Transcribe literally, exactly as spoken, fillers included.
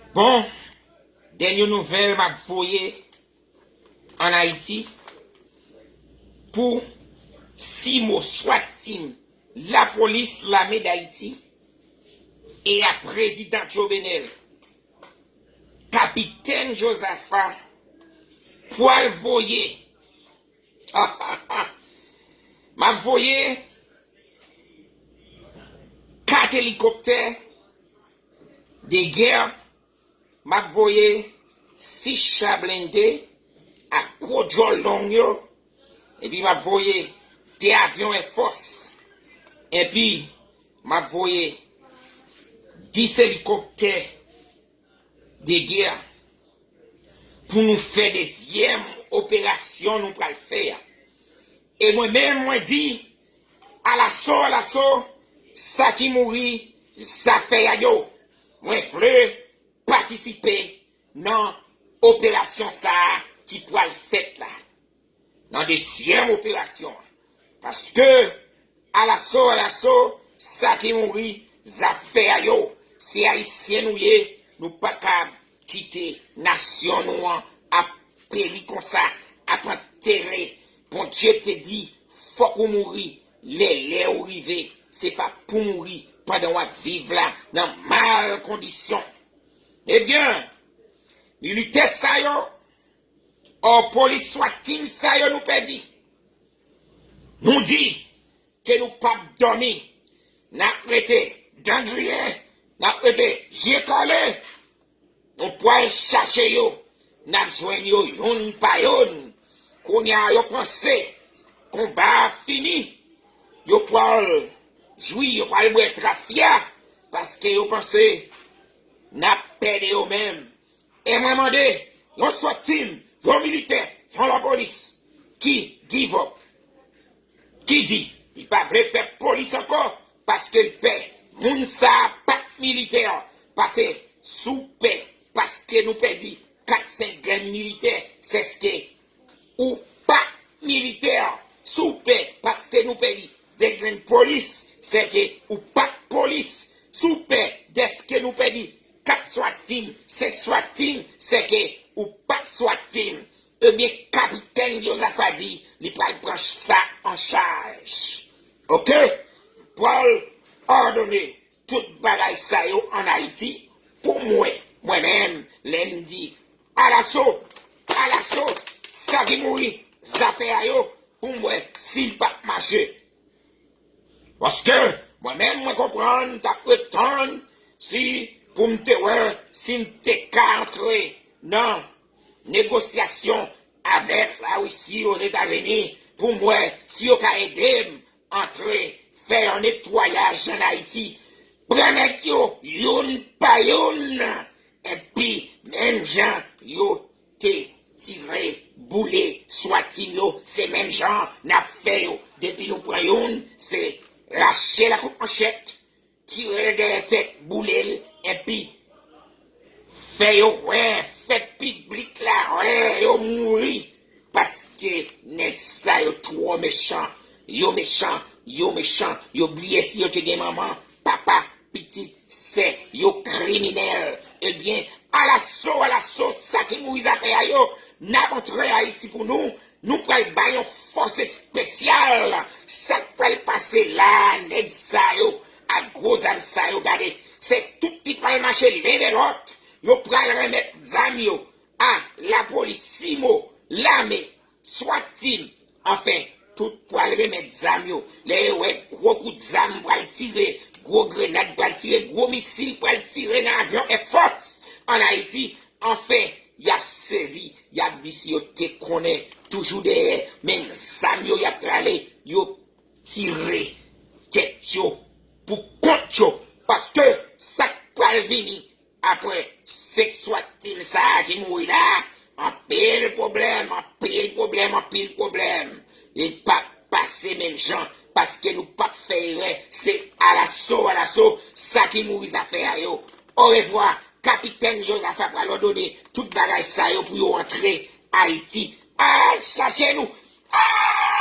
Bon, dènye nouvèl m ap voye ann Ayiti pou CIMO, SWAT Team, Lapolis, Lame d Ayiti, e a Prezidan Jovenel, Kapitèn Jozafa pwal voye, m ap voye kat elikoptè de gè, m ap voye sis cha blende ak gwo djòl long yo, epi m ap voye de avyon Air Force, epi m ap voye dis elikoptè de gè pou nou fè dezyèm operasyon nou pral fè a. E mwen menm, mwen di, alaso, alaso, sa ki mouri, zafè a yo. Mwen vle patisipe nan operasyon sa a ki pral fèt la, nan dezyèm operasyon an. Paske, alaso, alaso, sa ki mouri, zafè a yo. Se Ayisyen nou ye, nou pa ka kite nasyon nou an ap peri konsa, ap antere. Bondye te di, fòk ou mouri lè lè ou rive. Se pa pou mouri pandan w ap viv la nan mal kondisyon. Ebyen, militè sa yo, o polis SWAT Team sa yo nou pèdi. Nou di ke nou p ap dòmi, n ap rete dan griyen, n ap rete je kale. Nou pral chache yo, n ap jwenn yo youn pa youn. Kounye a yo panse konba a fini, yo pral jwi, yo pral bwè trafya, paske yo panse n ap pèdi yo menm. E mwen mande, yon SWAT Team, yon militè, yon lapolis ki give up, ki di li pa vle fè polis ankò paske l pè. Moun sa a pa t militè, pase si w pè paske nou pèdi kat senk grenn militè, sèske ou pa militè. Si w pè paske nou pèdi de grenn polis, sèke ou pa t polis. Si w pè dèske nou pèdi kat SWAT Team, senk SWAT Team, sèke ou pa t SWAT Team. Ebyen, Kapitèn Jozafa di li pral pran sa an chaj. Oke? Pral òdone tout bagay sa yo ann Ayiti pou mwen, mwen menm, lè m di alaso, alaso, sa ki mouri, zafè a yo, pou m wè si l p ap mache. Paske mwen menm, mwen konprann, m t ap ret tann si pou m te wè si m te ka antre nan negosyasyon avèk Larisi, Ozetazini, pou m wè si yo ka ede m antre fè yon netwayaj ann Ayiti. Pran nèg yo youn pa youn, epi menm jan yo te tire, boule SWAT Team yo, se menm jan n ap fè yo. Depi nou pran youn, se rache l ak yon manchèt, tire l dèyè tèt, boule l, epi fè yo wè, fè piblik la wè yo mouri. Paske nèg sa yo twò mechan. Yo mechan, yo mechan. Yo bliye si yo te gen manman, papa, pitit, sè. Yo kriminèl. Ebyen, alaso, alaso, sa ki mouri zafè a yo. N ap antre Ayiti pou nou. Nou pral bay yon fòs espesyal. Sa k pral pase la a, nèg sa yo ak gwo zam sa yo, gade, se tout ki pral mache len dè lòt. Yo pral renmèt zam yo a lapolis, CIMO, lame, SWAT Team, anfen, tout pral renmèt zam yo. Lè yo wè gwo kout zam pral tire, gwo grenad pral tire, gwo misil pral tire nan avyon Air Force ann Ayiti, anfen, y ap sezi, y ap di si yo te konnen toujou dèyè menm zam yo y ap rale, yo tire tèt yo pou kont yo. Paske sa k pral vini apre senk SWAT Team sa a ki mouri la, anpil pwoblèm, anpil pwoblèm, anpil pwoblèm. Li p ap pase menm jan, paske nou p ap fè erè, se alaso, alaso, sa ki mouri zafè a yo. Orevwa, Kapitèn Jozafa pral òdone tout bagay sa yo pou yo antre Ayiti. Al chache nou! Al